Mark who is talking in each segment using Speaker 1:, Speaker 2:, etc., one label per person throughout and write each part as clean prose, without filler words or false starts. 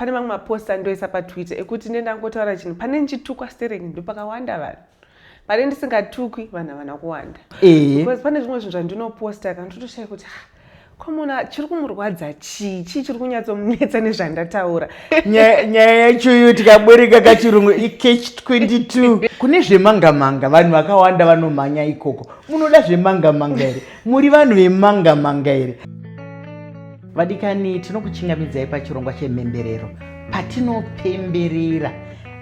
Speaker 1: Pane mamwe mapost andoisa paTwitter ekuti ndendangotaura chinhu, pane ndichitukwa stereki, ndopakawanda vanhu, pane ndisingatukwi vanhu havana kuwanda, because pane zvimwe zvinhu zvandinoposta kana totoshaya kuti, "Ah, ko munhu chiri kumurwadza chii? Chii chiri kunyatsomunetsa nezvandataura?"
Speaker 2: Nyaya yacho iyo, tikabereka kachirungu, icatch 22. Kune zvemangamanga, vanhu vakawanda vanomhanya ikoko. Munoda zvemangamanga here? Muri vanhu vemangamanga here? Vadikani, tinokuchingamidzai pachirongwa chemhemberero, patinopemberera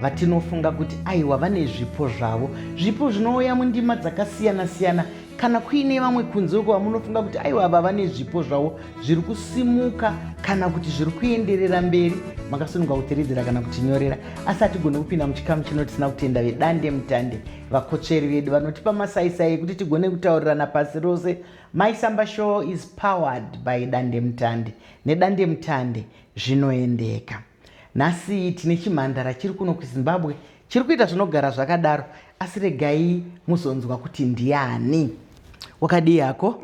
Speaker 2: vatinofunga kuti aiwa, vane zvipo zvavo, zvipo zvinouya mundima dzakasiyana-siyana. Kana kuine vamwe kunze uko vamunofunga kuti aiwa, ava vane zvipo zvavo zviri kusimuka kana kuti zviri kuenderera mberi, makasununga kutiridzira kana kutinyorera. Asi hatigoni kupinda muchikamu chino tisina kutenda vedande mutande, vakotsveri vedu vanotipa masaisai ekuti tigone kutaurirana pasi rose. Maisamba Show is powered by Dande Mutande. Nedande mutande zvinoendeka. Nhasi tine chimhandara chiri kuno kuZimbabwe chiri kuita zvinogara zvakadaro, asi regai muzonzwa kuti ndiani. Wakadii hako?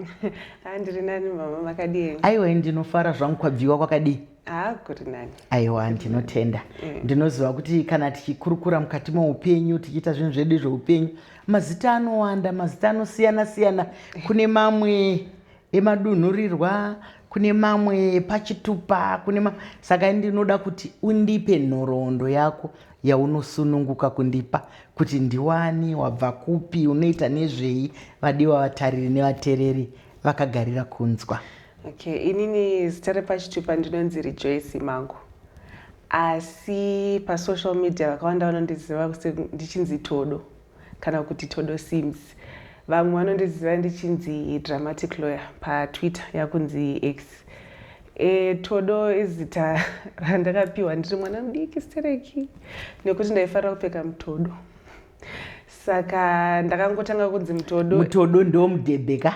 Speaker 1: Ndiri nani mama, makadii?
Speaker 2: Aiwa, ndinofara zvangu. Kwabviwa kwakadii?
Speaker 1: Ha, kuri nani.
Speaker 2: Aiwa, ndinotenda. Ndinoziva kuti kana tichikurukura mukati meupenyu, tichiita zvinhu zvedu zveupenyu, mazita anowanda, mazita anosiyana siyana. Kune mamwe emadunhurirwa, kune mamwe epachitupa, kune mamwe. Saka ndinoda kuti undipe nhoroondo yako yaunosununguka kundipa, kuti ndiwani, wabva kupi, unoita nezvei. Vadiwa vatariri nevatereri vakagarira kunzwa.
Speaker 1: Okay, inini zita repachitupa ndinonzi Rejoice Mangu, asi pasocial media vakawanda vanondiziva ndichinzi Todo kana kuti Todo Sims. Vamwe vanondiziva ndichinzi Dramatic Lawyer paTwitter, yakunzi X. Todo izita randakapiwa ndiri mwana mudiki stereki nekuti ndaifarira kupfeka mutodo, saka ndakangotanga kunzi Mutodo.
Speaker 2: Mutodo ndo mudhebhe ka?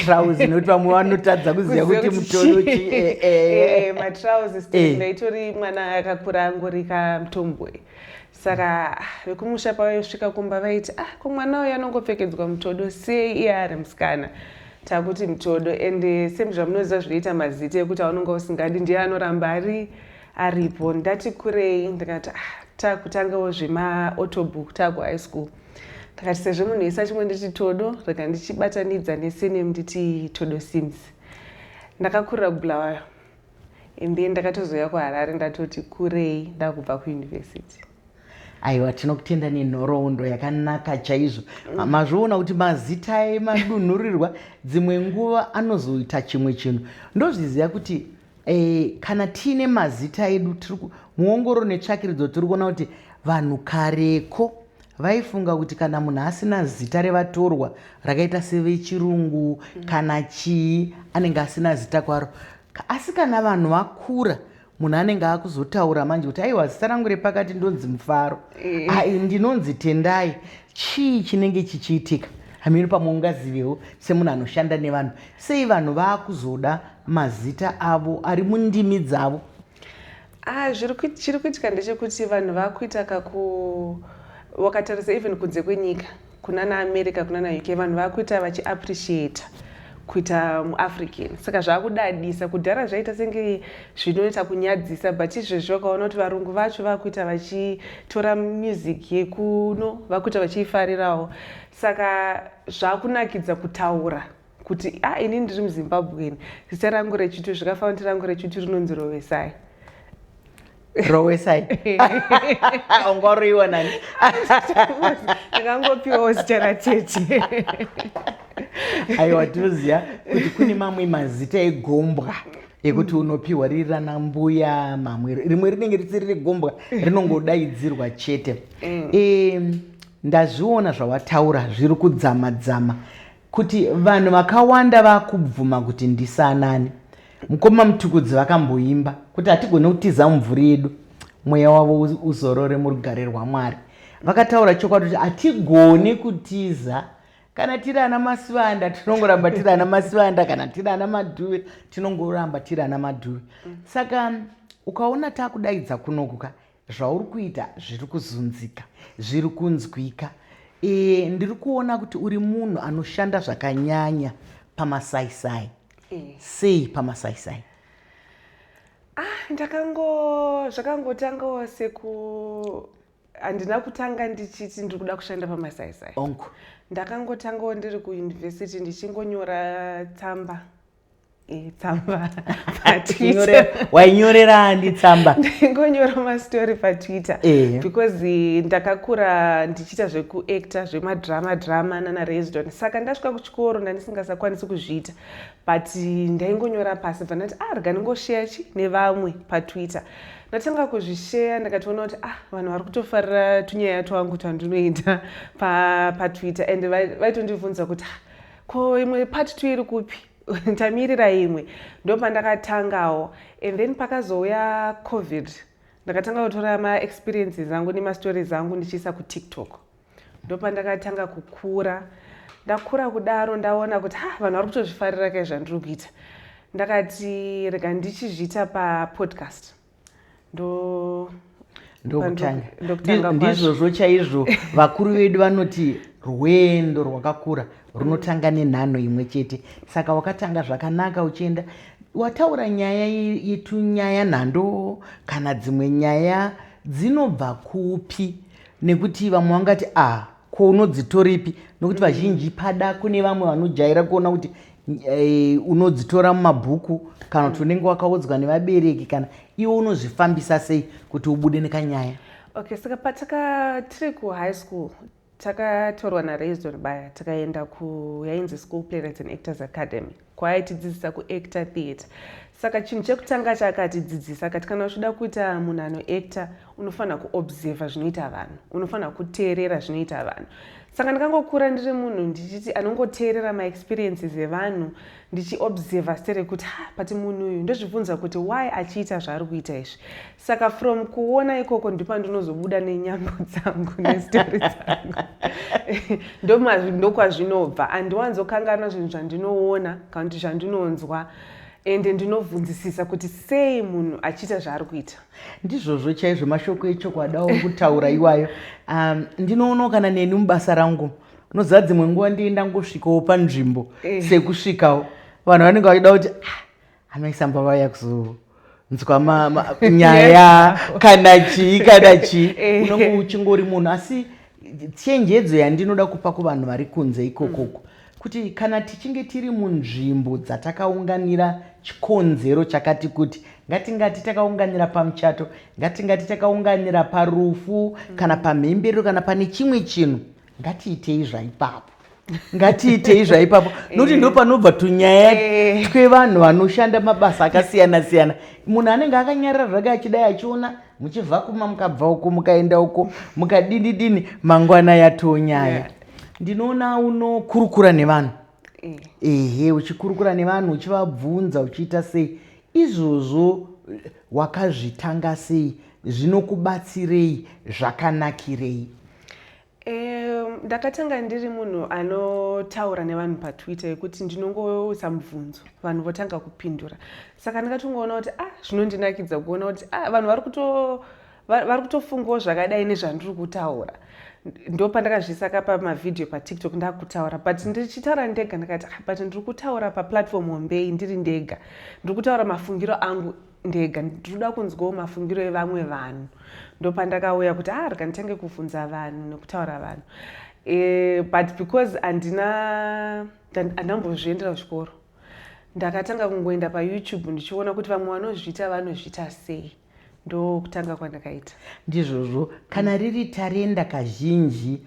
Speaker 2: Trouser, nekuti vamwe vanotadza kuziva kuti mutodo chi
Speaker 1: Matrousers. Ndaitori mwana akakura angori kamutomboy, saka vekumusha pavaisvika kumba vaiti, "Ah, ko mwana uyu anongopfekedzwa mutodo sei iye ari musikana?" Takuti Mutodo. And sezvamunoziva zvinoita mazita ekuti aunonga usingadi ndiye anoramba ari aripo. Ndati kurei ndikati, ah, takutangawo zvemaautobook, takuhigh school, ndakati sezvo munhu wese achingonditi Todo, rega ndichibatanidza nesurname, nditi Todo Sims. Ndakakurira kuBulawayo and then ndakatozoya kuHarare ndatoti kurei, ndakubva kuyunivhesity.
Speaker 2: Aiwa, tinokutenda nenhoroondo yakanaka chaizvo. Mazviona kuti mazita emadunhurirwa dzimwe nguva anozoita chimwe chinhu. Ndozviziva kuti kana tiine mazita edu, tiri muongororo netsvakiridzo tiri kuona kuti vanhu kareko vaifunga kuti kana munhu asina zita revatorwa rakaita sevechirungu kana chii, anenge asina zita kwaro. Asi kana vanhu vakura, munhu anenge akuzotaura manje kuti aiwa, zita rangu repakati ndonzi Mufaro. Ai, ndinonzi Tendai. Chii chinenge chichiitika? Hamiri pamwe ungazivewo semunhu anoshanda nevanhu, sei vanhu vaakuzoda mazita avo ari mundimi dzavo?
Speaker 1: Ah, chiri kuitika ndechekuti vanhu vakuita kaku, wakatarisa even kunze kwenyika, kuna naAmerica, kuna naUK, vanhu vakuita vachiappreciata kuita muAfrican, saka zvakudadisa. Kudhara zvaita senge zvinoita kunyadzisa, but izvezvi vakaona kuti varungu vacho vakuita vachitora music yekuno, vakuita vachiifarirawo, saka zvakunakidza kutaura kuti, "A, ah, ini ndiri muZimbabwean, zita rangu rechitu." Zvikafanira kuti rangu rechitu rinonzi Rovesai.
Speaker 2: Rowesai ongoriwa nani?
Speaker 1: Ndakangopiwawo zita ratete.
Speaker 2: Aiwa, tinoziva kuti kune mamwe mazita egombwa ekuti unopiwa riri rana mbuya, mamwe rimwe rinenge risiri regombwa, rinongodaidzirwa chete. Ndazviona zvawataura zviri kudzama dzama kuti vanhu vakawanda vakubvuma kuti ndisanani. Mukoma Mutukudzi vakamboimba kuti hatigone kutiza mumvuri yedu. Mweya wavo uzorore murugare rwaMwari. Vakataura chokwadi kuti hatigoni kutiza. Kana tiri ana Masivanda, tinongoramba tiri ana Masivanda. Kana tiri ana Madhuve, tinongoramba tiri ana Madhuve. Saka ukaona takudaidza kunokuka, zvauri kuita zviri kuzunzika, zviri kunzwika. Ndiri kuona kuti uri munhu anoshanda zvakanyanya pamasaisai. Sei pamasaisai?
Speaker 1: Ah, zvakangotangawo seku, handina kutanga ndichiti ndiri kuda kushanda pamasaisai. Ndakangotangawo ndiri kuyunivhesiti ndichingonyora tsamba, tsamba paTwitter.
Speaker 2: Wainyorera ani tsamba?
Speaker 1: Ndaingonyora mastori paTwitter because ndakakura ndichiita zvekuacta, zvemadrama drama nana Resdon. Saka ndasvika kuchikoro ndandisingasakwanisi kuzviita, but ndaingonyora pasi. Bva ndati, "Ah, rega ndingosheya chi nevamwe paTwitter." Ndatanga kuzvisheya, ndakatoona kuti, ah, vanhu vari kutofarira tunyaya twangu twandinoita paTwitter and vaitondibvunza kuti, "Ah, ko imwe part 2 iri kupi? Tamirira imwe." Ndopandakatangawo, and then pakazouya COVID, ndakatanga kutora maexperiences angu nemastories angu ndichiisa kuTikTok. Ndopandakatanga kukura. Ndakura kudaro, ndaona kuti, ha, vanhu vari kutozvifarira kai zvandiri kuita. Ndakati rega ndichizviita papodcast. Ndo
Speaker 2: Ndokutanga.
Speaker 1: Ndokutanga kwazvo.
Speaker 2: Ndizvozvo chaizvo. Vakuru vedu vanoti rwendo rwakakura runotanga nenhano imwe chete. Saka wakatanga zvakanaka uchienda. Wataura nyaya yetunyaya nhando kana dzimwe nyaya, dzinobva kupi? Nekuti vamwe vangati, "A, ko unodzitoripi?" Nokuti vazhinji pada kune vamwe vanojaira kuona kuti unodzitora mumabhuku kana kuti unenge wakaudzwa nevabereki. Kana iwe unozvifambisa sei kuti ubude nekanyaya?
Speaker 1: Okay, saka pataka tiri kuhigh school, takatorwa naRaisdon Baya, takaenda ku yainzi School Playwrights and Actors Academy, kwaaitidzidzisa kuacta theatre. Saka chinhu chekutanga chaakatidzidzisa, akati kana uchida kuita munhu anoacta, unofanira kuobserva zvinoita vanhu, unofanira kuteerera zvinoita vanhu. Saka ndakangokura ndiri munhu ndichiti anongoteerera maexperiences evanhu, ndichiobserva serekuti, ha, but munhu uyu, ndozvibvunza kuti why achiita zvaari kuita izvi. Saka from kuona ikoko ndopandinozobuda nenyambo dzangu nestori dzangu. Ndokwazvinobva. Handiwanzokanganwa zvinhu zvandinoona kana kuti zvandinonzwa, ende ndinovhunzisisa kuti sei munhu achiita zvaari kuita.
Speaker 2: Ndizvozvo chaizvo, mashoko echokwadi auri kutaura iwayo. Ndinoonawo kana neni mubasa rangu, unoziva, dzimwe nguva ndii ndangosvikawo panzvimbo, sekusvikawo vanhu vanenge vachida kuti, "Ah, amaisamba vauya kuzonzwa nyaya kana chii kana chii." Unenge uchingori munhu. Asi chenjedzo yandinoda kupa kuvanhu vari kunze ikokoko kuti kana tichinge tiri munzvimbo dzatakaunganira chikonzero chakati kuti, ngatingati takaunganira pamuchato, ngatingati takaunganira parufu kana pamhemberero kana pane chimwe chinhu, ngatiitei zvaipapo, ngatiitei zvaipapo, nokuti ndo panobva tunyaya twevanhu vanoshanda mabasa akasiyana siyana. Munhu anenge akanyarara zvake achidai, achiona muchibva kuma, mukabva uko, mukaenda uko, mukadini dini, mangwana yatonyaya. Ndinoona unokurukura nevanhu. Ehe, uchikurukura nevanhu, uchivabvunza, uchiita sei. Izvozvo wakazvitanga sei? Zvinokubatsirei? Zvakanakirei?
Speaker 1: Ndakatanga ndiri munhu anotaura nevanhu paTwitter, yekuti ndinongoisa mubvunzo, vanhu votanga kupindura. Saka ndakatongoona kuti, ah, zvinondinakidza kuona kuti, ah, vanhu vari kutofungawo zvakadai nezvandiri kutaura. Ndopandakazviisa pamavhidhiyo paTikTok ndakutaura, but ndichitaura ndega. Ndakati, ah, but ndiri kutaura paplatform hombei ndiri ndega, ndiri kutaura mafungiro angu ndega, ndinoda kunzwawo mafungiro evamwe vanhu. Ndopandakauya kuti, ah, rega nditange kubvunza vanhu nekutaura vanhu. But because handina handambozviendera kuchikoro, ndakatanga kungoenda paYouTube ndichiona kuti vamwe vanozviita vanozviita sei. Ndokutanga kwandakaita.
Speaker 2: Ndizvozvo. Kana riri tarenda, kazhinji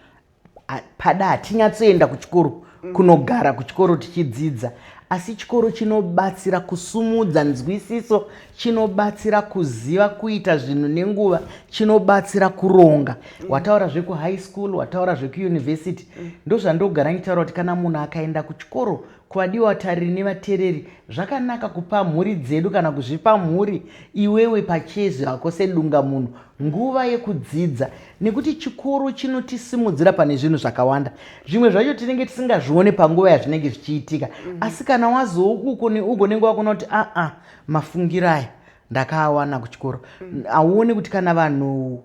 Speaker 2: pada hatinyatsoenda kuchikoro, kunogara kuchikoro tichidzidza. Asi chikoro chinobatsira kusumudza nzwisiso, chinobatsira kuziva kuita zvinhu nenguva, chinobatsira kuronga. Wataura zvekuhigh school, wataura zvekuyunivhesiti. Ndozvandogara ndichitaura kuti kana munhu akaenda kuchikoro, kuvadiwa vatariri nevateereri, zvakanaka kupa mhuri dzedu kana kuzvipa mhuri, iwewe pachezvako sedunga munhu, nguva yekudzidza, nekuti chikoro chinotisimudzira pane zvinhu zvakawanda. Zvimwe zvacho tinenge tisingazvione panguva yazvinenge zvichiitika, asi kana wazouko neuko unenge wakuona kuti, aa, mafungiro aya ndakaawana kuchikoro. Auoni kuti kana vanhu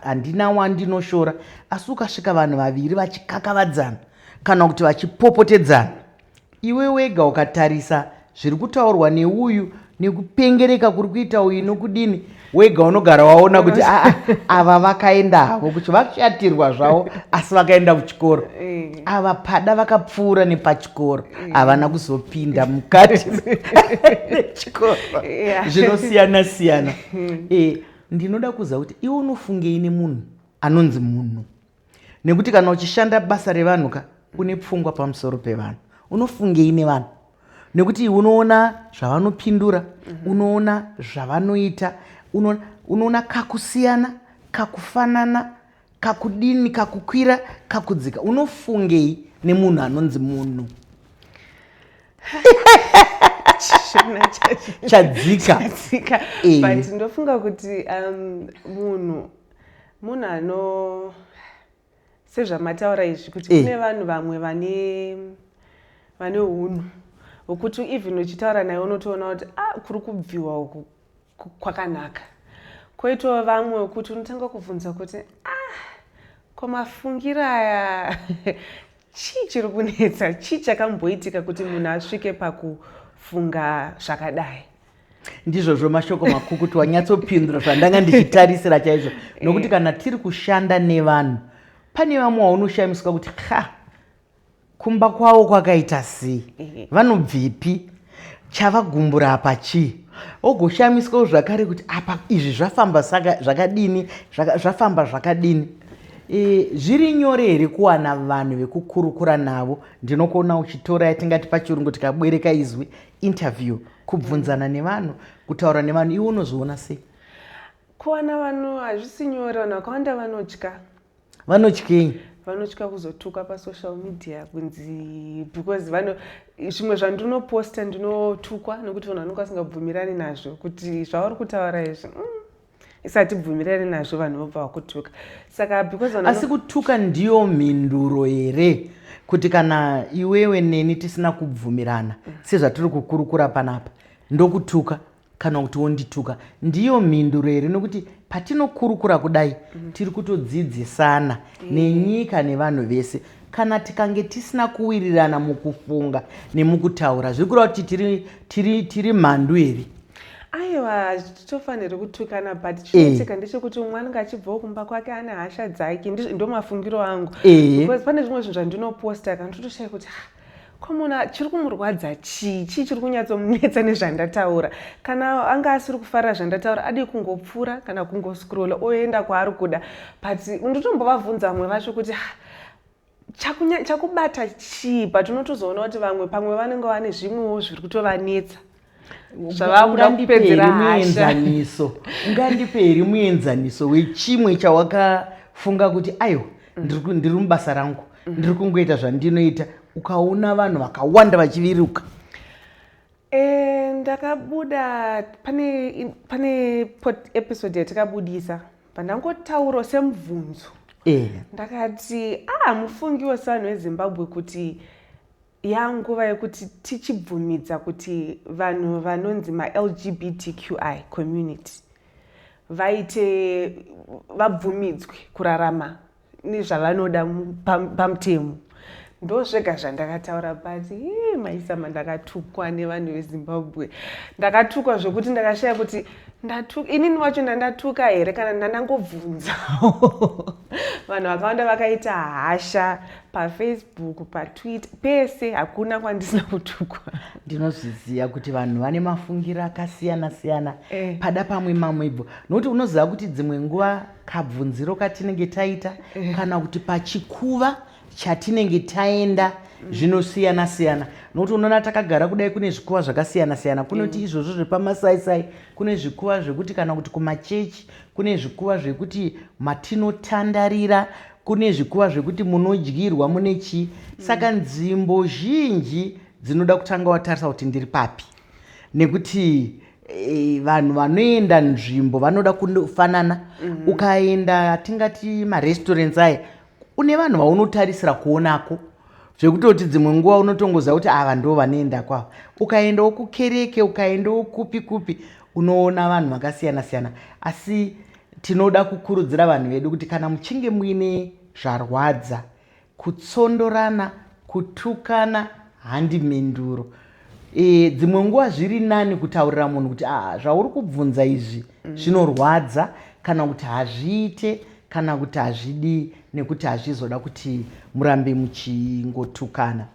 Speaker 2: handina wandinoshora, asi ukasvika vanhu vaviri vachikakavadzana kana kuti vachipopotedzana, iwe wega ukatarisa zviri kutaurwa neuyu. Nekupengereka kuri kuita uyu nokudini, wega unogara waona kuti aa, ava vakaenda havo kuti vashatirwa zvavo, asi vakaenda kuchikoro. Ava pada vakapfuura nepachikoro, havana kuzopinda mukati mechikoro. Zvinosiyana siyana. Ndinoda kuziva kuti iwe unofungei nemunhu anonzi munhu, nekuti kana uchishanda basa revanhu ka, une pfungwa pamusoro pevanhu. Unofungei nevanhu? Nekuti unoona zvavanopindura, unoona zvavanoita, unoona kakusiyana, kakufanana, kakudini, kakukwira, kakudzika. Unofungei nemunhu anonzi munhu?
Speaker 1: Shona chacho.
Speaker 2: Chadzika.
Speaker 1: Chadzika. But ndofunga kuti munhu ano, sezvamataura izvi, kuti kune vanhu vamwe vane unhu hwekuti even uchitaura naye unotoona kuti ah, kuri kubviwa uku kwakanaka. Koitawo vamwe wekuti unotanga kubvunza kuti, ah, ko mafungiro aya, chii chiri kunetsa? Chii chakamboitika kuti munhu asvike pakufunga zvakadai?
Speaker 2: Ndizvozvo, mashoko makukutu, wanyatsopindura zvandanga ndichitarisira chaizvo, nokuti kana tiri kushanda nevanhu, pane vamwe vaunoshamiswa kuti ha, kumba kwavo kwakaita sei, vanobvepi, chavagumbura apa chii? Ogoshamiswawo zvakare kuti apa izvi zvafamba saka zvakadini, zvafamba zvakadini. Zviri nyore here kuwana vanhu vekukurukura navo? Ndinokuona uchitora yatingati pachirungu tikabwereka izwi interview, kubvunzana nevanhu, kutaura nevanhu. Iwe unozviona sei?
Speaker 1: Kuwana vanhu hazvisi nyore. Vanhu vakawanda vanotya.
Speaker 2: Vanotyei?
Speaker 1: Vanotya kuzotukwa pasocial media, kunzi, because vano zvimwe zvandinoposta ndinotukwa, nekuti vanhu vanenge vasingabvumirani nazvo, kuti zvauri kutaura izvi, isati bvumirani nazvo, vanhu vobva vakutuka. Saka because vanhu
Speaker 2: Asi kutuka ndiyo mhinduro here? Kuti kana iwewe neni tisina kubvumirana sezvatiri kukurukura panapa, ndokutuka kana kuti wondituka, ndiyo mhinduro here? Nokuti patinokurukura kudai, tiri kutodzidzisana nenyika nevanhu vese. Kana tikange tisina kuwirirana mukufunga nemukutaura, zviri kureva kuti tiri mhandu here?
Speaker 1: Aiwa, titofaniri kutukana, but chinoitika ndechekuti umwe anenge achibvawo kumba kwake ane hasha dzake. Ndo mafungiro angu, because pane zvimwe zvinhu zvandinoposta kana totoshaya kuti, "Ah, ko munhu chiri kumurwadza chii? Chii chiri kunyatsomunetsa nezvandataura?" Kana anga asiri kufarira zvandataura, adii kungopfuura kana kungoscrolla oenda kwaari kuda? But ndotombovabvunza vamwe vacho kuti, "Ah, chakubata chii?" But unotozoona kuti vamwe pamwe vanenge vane zvimwewo zviri kutovanetsa zvavakuda
Speaker 2: Ungandipe here
Speaker 1: kupedzera hasha.
Speaker 2: muenzaniso? Ungandipe here muenzaniso wechimwe chawakafunga kuti, aiwa, ndiri mubasa rangu, ndiri kungoita zvandinoita, ukaona vanhu vakawanda vachiviruka?
Speaker 1: Ndakabuda pane episode yatakabudisa, pandangotaurawo semubvunzo. Ndakati, ah, mufungiwo sevanhu veZimbabwe kuti yanguva yekuti tichibvumidza kuti vanhu vanonzi maLGBTQI community vaite vabvumidzwe kurarama nezvavanoda pamutemo. Ndo zvega zvandakataura, but hii, maisama, ndakatukwa nevanhu veZimbabwe. Ndakatukwa zvokuti ndakashaya kuti inini wacho ndandatuka here kana ndandangobvunzawo. Vanhu vakawanda vakaita hasha paFacebook, paTwitter, pese, hakuna kwandisina kutukwa.
Speaker 2: Ndinozviziva kuti vanhu vane mafungiro akasiyana siyana. Pada pamwe mamwe ibvo, nokuti unoziva kuti dzimwe nguva kabvunziro katinenge taita kana kuti pachikuva chatinenge taenda zvinosiyana siyana, nokuti unoona takagara kudai, kune zvikuva zvakasiyana siyana. Kunoti izvozvo zvepamasaisai, kune zvikuva zvekuti kana kuti kumachechi, kune zvikuva zvekuti matinotandarira, kune zvikuva zvekuti munodyirwa, mune chii. Saka nzvimbo zhinji dzinoda kutanga watarisa kuti ndiri papi, nekuti vanhu vanoenda nzvimbo vanoda kufanana. Ukaenda tingati marestaurants aya, une vanhu vaunotarisira kuonako, zvekutoti dzimwe nguva unotongoziva kuti ava ndo vanoenda kwavo. Ukaendawo kukereke, ukaendawo kupi kupi, unoona vanhu vakasiyana siyana. Asi tinoda kukurudzira vanhu vedu kuti kana muchinge muine zvarwadza, kutsondorana, kutukana handi mhinduro. Dzimwe nguva zviri nani kutaurira munhu kuti ah, zvauri kubvunza izvi zvinorwadza, kana kuti hazviite, kana kuti hazvidi, nekuti hazvizoda kuti murambe muchingotukana.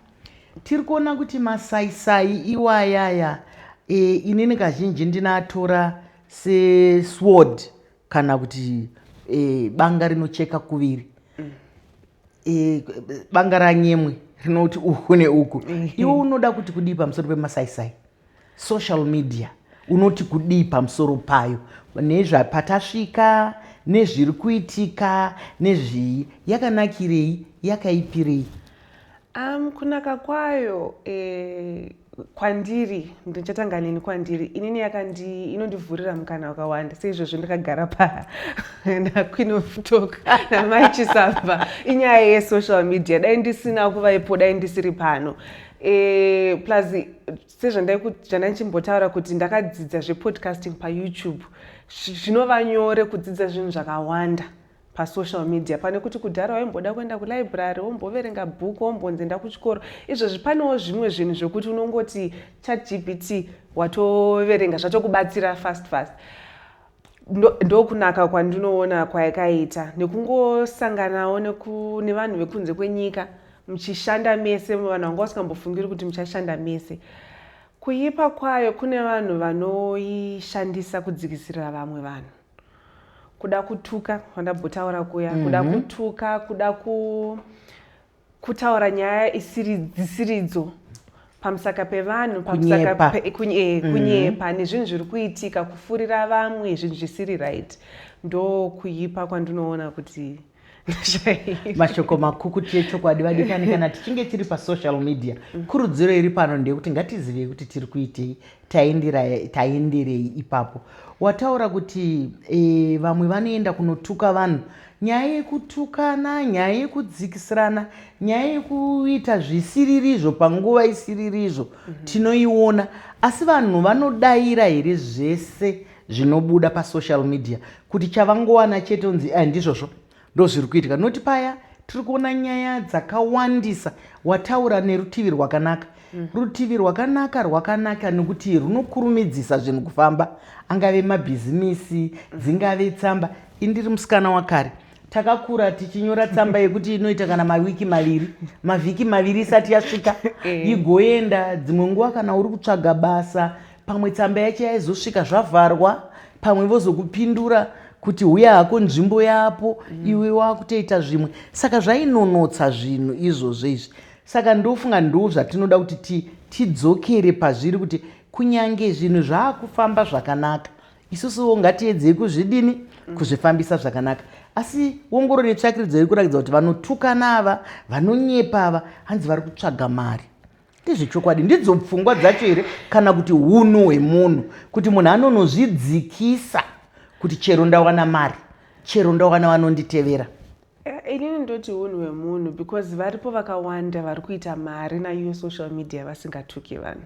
Speaker 2: Tiri kuona kuti masaisai iwayaya, inini kazhinji ndinatora sesword kana kuti banga rinocheka kuviri, banga ranyemwe rinoti uku neuku. Iwe unoda kuti kudii pamusoro pemasaisai? Social media unoti kudii pamusoro payo, nezvapatasvika, nezviri kuitika, nezvii? Yakanakirei, yakaipirei?
Speaker 1: Kunaka kwayo, kwandiri, ndichatanga neni, kwandiri inini inondivhurira mukana wakawanda. Seizvozvo ndakagara pa naQueen of Talk naMai Chisamba, inyaya yesocial media. Dai ndisina kuvaipo, dai ndisiri pano. Plus sezvandaichimbotaura kuti ndakadzidza zvepodcasting paYouTube, zvinova nyore kudzidza zvinhu zvakawanda pasocial media pane kuti kudhara waimboda kuenda kulibrary, womboverenga bhuku, wombonzi enda kuchikoro. Izvozvi panewo zvimwe zvinhu zvokuti unongoti ChatGPT, watoverenga, zvatokubatsira fast fast. Ndokunaka kwandinoona kwayakaita, nekungosanganawo nevanhu vekunze kwenyika muchishanda mese, vanhu vanga vasingambofungiri kuti muchashanda mese. Kuipa kwayo, kune vanhu vanoishandisa kudzikisirira vamwe vanhu, kuda kutuka kwandambotaura kuya, kuda kutuka, kuda kutaura nyaya isiri dzisiridzo pamusaka pevanhu, pamusaka
Speaker 2: Kunyepa.
Speaker 1: Kunyepa nezvinhu zviri kuitika, kufurira vamwe zvinhu zvisiri right. Ndo kuipa kwandinoona kuti
Speaker 2: Mashoko makukutu echokwadi. Vadikani, kana tichinge tiri pasocial media, kurudziro iri pano ndeyekuti ngatizivei kuti tiri kuitei, taenderei ipapo. Wataura kuti vamwe vanoenda kunotuka vanhu. Nyaya yekutukana, nyaya yekudzikisirana, nyaya yekuita zvisiririzvo panguva isiririzvo, tinoiona. Asi vanhu vanodayira here zvese zvinobuda pasocial media, kuti chavangowana chete unzi ndizvozvo ndo zviri kuitika? Noti paya tiri kuona nyaya dzakawandisa. Wataura nerutivi rwakanaka. Rutivi rwakanaka rwakanaka nekuti runokurumidzisa zvinhu kufamba, angave mabhizimisi, dzingave tsamba. Indiri musikana wakare, takakura tichinyora tsamba yekuti inoita kana mawiki 2, mavhiki 2 isati yasvika, igoenda. Dzimwe nguva kana uri kutsvaga basa, pamwe tsamba yacho yaizosvika zvavharwa, pamwe vozokupindura kuti huya hako, nzvimbo yapo, iwe wakutoita zvimwe. Saka zvainonotsa zvinhu izvozvo izvi. Saka ndofunga ndo zvatinoda kuti tidzokere pazviri, kuti kunyange zvinhu zvaakufamba zvakanaka, isusuwo ngatiedzei kuzvidini, kuzvifambisa zvakanaka. Asi ongororo netsvakiridzo iri kuratidza kuti vanotukana ava, vanonyepa ava, hanzi vari kutsvaga mari. Ndezvechokwadi, ndidzo pfungwa dzacho here, kana kuti unhu hwemunhu, kuti munhu anonozvidzikisa kuti chero ndawana mari, chero ndawana vanonditevera?
Speaker 1: Inini ndoti unhu hwemunhu, because varipo vakawanda vari kuita mari naiyo social media vasingatuki vanhu.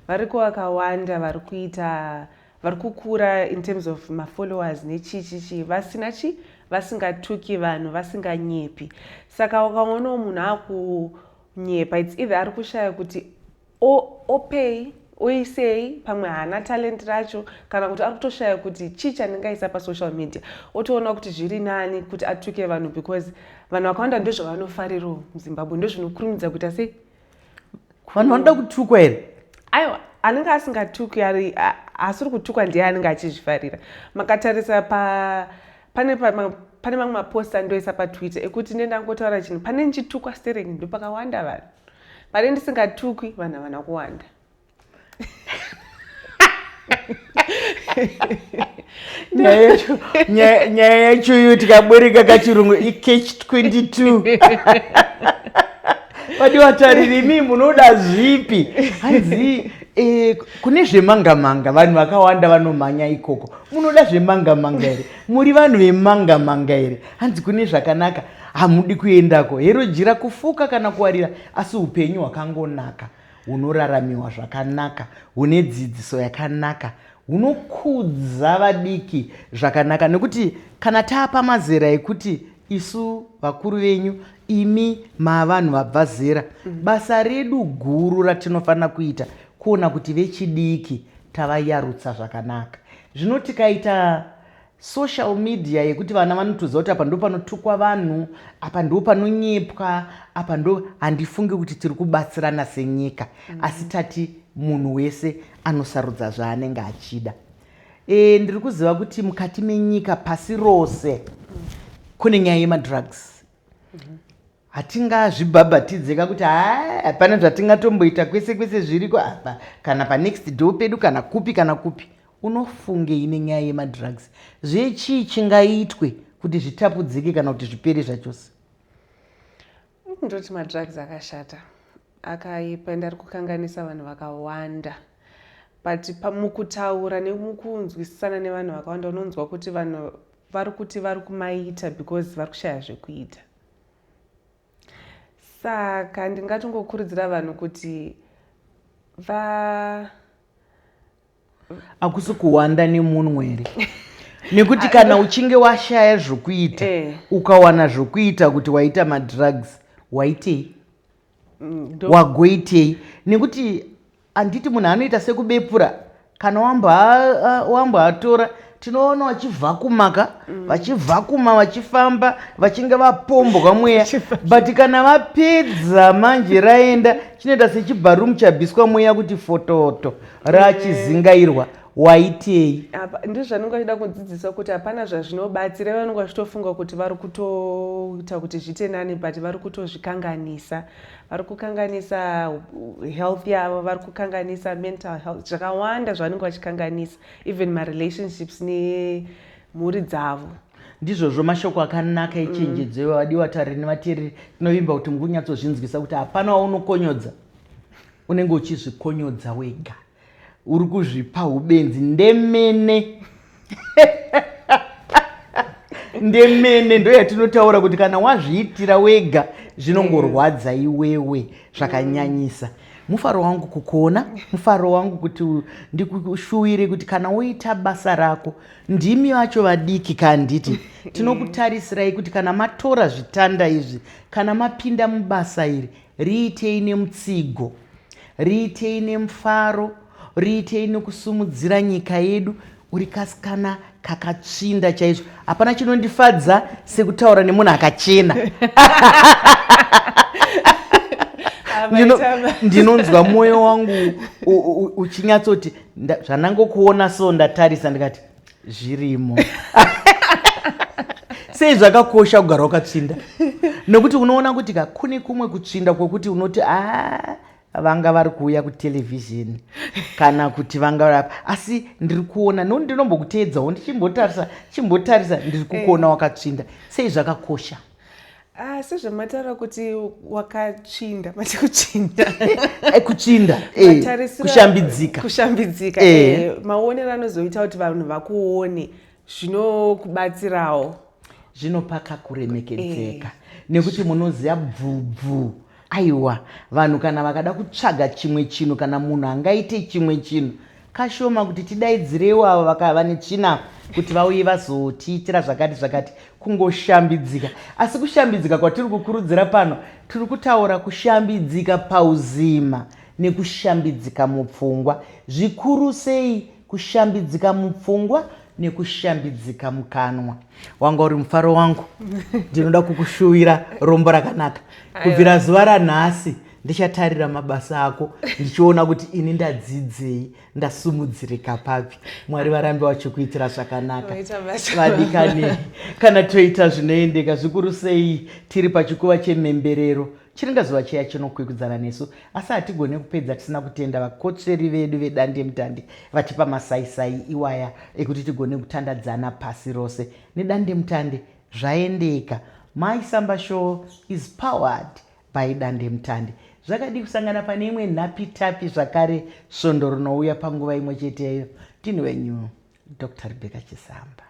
Speaker 1: Variko vakawanda vari kuita, vari kukura in terms of mafollowers nechichichi, vasina chi vasingatuki vanhu, vasinganyepi. Saka ukaonawo munhu akunyepa, it's either ari kushaya kuti opei, oisei, pamwe haana talent racho, kana kuti ari kutoshaya kuti chii chandingaisa pasocial media, otoona kuti zviri nani kuti atuke vanhu, because vanhu vakawanda ndozvavanofarirawo muZimbabwe, ndozvinokurumidza kuita sei.
Speaker 2: Vanhu vanoda kutukwa here?
Speaker 1: Aiwa, anenge asingatukwi, ari asiri kutukwa ndiye anenge achizvifarira. Makatarisa pa pane pane mamwe mapost andoisa paTwitter ekuti ndendangotaura chinhu, pane ndichitukwa stereki ndopakawanda vanhu, pane ndisingatukwi vanhu havana kuwanda.
Speaker 2: Nyaya yacho iyo tikabwereka kachirungu icatch 22. Vadiwa tariri, imi munoda zvipi? Hanzi kune zvemangamanga, vanhu vakawanda vanomhanya ikoko. Munoda zvemangamanga here? Muri vanhu vemangamanga here? Hanzi kune zvakanaka, hamudi kuendako. Hero jira kufuka kana kuwarira, asi upenyu hwakangonaka, hunoraramiwa zvakanaka, hune dzidziso yakanaka, hunokudza vadiki zvakanaka. Nekuti kana taapa mazera ekuti isu vakuru venyu, imi mavanhu vabva zera, basa redu guru ratinofanira kuita. Kuona kuti vechidiki tavayarutsa zvakanaka. Zvino tikaita social media yekuti vana vanotoziva kuti apa ndo panotukwa vanhu, apa ndo panonyepwa, apa ndo, handifungi kuti tiri kubatsirana senyika. Asi tati munhu wese anosarudza zvaanenge achida. Ndiri kuziva kuti mukati menyika pasi rose kune nyaya yemadrugs. Hatingazvibhabhatidzeka kuti haa, hapana zvatingatomboita, kwese kwese zviriko apa, kana panext door pedu, kana kupi kana kupi. Unofungei nenyaya yemadrugs? Zvechii chingaitwe kuti zvitapudzike kana kuti zvipere zvachose?
Speaker 1: Ndoti madrugs akashata, akaipa, ende ari kukanganisa vanhu vakawanda. But mukutaura nemukunzwisisana nevanhu vakawanda, unonzwa kuti vanhu vari kuti vari kumaita because vari kushaya zvekuita. Saka ndingatongokurudzira vanhu kuti va
Speaker 2: Hakusi kuwanda nemunwe here? Nekuti kana uchinge washaya zvokuita, ukawana zvokuita kuti waita madrugs, waitei? Wagoitei? Nekuti handiti munhu anoita sekubepura kana wamboatora. Tinoona vachivhakumaka, vachivhakuma, vachifamba, vachinge vapombwa mweya, but kana vapedza manje raenda, chinoita sechibharumu chabviswa mweya kuti fototo rachizingairwa. Waitei?
Speaker 1: Ndizvo zvanenge vachida kudzidzisa kuti hapana zvazvinobatsira. Vanenge vachitofunga kuti vari kutoita kuti zviite nani, but vari kutozvikanganisa. Vari kukanganisa health yavo, vari kukanganisa mental health, zvakawanda zvavanenge vachikanganisa, even marelationships nemhuri dzavo.
Speaker 2: Ndizvozvo, mashoko akanaka echenjedzo. Vadiwa tariri nevateereri, tinovimba kuti mukunyatsozvinzwisa kuti hapana waunokonyodza, unenge uchizvikonyodza wega, uri kuzvipa ubenzi. Ndemene ndemene, ndo yatinotaura kuti kana wazviitira wega zvinongorwadza iwewe zvakanyanyisa. Mufaro wangu kukuona, mufaro wangu kuti ndikushuwire kuti kana woita basa rako, ndimi vacho vadiki kanditi tinokutarisirai kuti kana matora zvitanda izvi, kana mapinda mubasa iri, riitei nemutsigo, riitei nemufaro, riitei nekusumudzira nyika yedu. Uri kasikana kakatsvinda chaizvo. Hapana chinondifadza sekutaura nemunhu akachena. Ndinonzwa mwoyo wangu uchinyatsoti zvandangokuona so, ndatarisa ndikati zvirimo. Sei zvakakosha kugara wakatsvinda? Nekuti unoona kuti ka kune kumwe kutsvinda kwekuti unoti a vanga vari kuuya kutelevhizheni kana kuti vanga vari apa, asi ndiri kuona nokuti ndinombokuteedzawo, ndichimbotarisa, chimbotarisa, ndiri kukuona wakatsvinda. Sei zvakakosha?
Speaker 1: Ah, sezvamataura kuti wakatsvinda, mati kutsvinda.
Speaker 2: Kutsvinda, kushambidzika.
Speaker 1: Kushambidzika, maonero anozoita kuti vanhu vakuone, zvinokubatsirawo.
Speaker 2: Zvinopa kakuremekedzeka, nekuti munoziva bvubvu, aiwa, vanhu kana vakada kutsvaga chimwe chinhu kana munhu angaite chimwe chinhu, kashoma kuti tidaidzirewo avo vakava netsvina kuti vauye vazotiitira zvakati zvakati. Kungoshambidzika. Asi kushambidzika kwatiri kukurudzira pano, tiri kutaura kushambidzika pauzima nekushambidzika mupfungwa, zvikuru sei kushambidzika mupfungwa nekushambidzika mukanwa. Wanga uri mufaro wangu. Ndinoda kukushuvira rombo rakanaka. Kubvira zuva ranhasi ndichatarira mabasa ako ndichiona kuti ini ndadzidzei, ndasumudzirika papi. Mwari varambe vachikuitira zvakanaka. Vadikani, kana toita zvinoendeka, zvikuru sei tiri pachikuva chemhemberero, chiringazuva chiya chinokwikwidzana nesu, asi hatigone kupedza tisina kutenda vakotsveri vedu vedandemutande vatipa masaisai iwaya ekuti tigone kutandadzana pasi rose nedandemutande. Zvaendeka. My Samba Show is powered by dandemutande. Zvakadii kusangana pane imwe nhapitapi zvakare svondo rinouya panguva imwe cheteyo? Ndini wenyu Dr Rebecca Chisamba.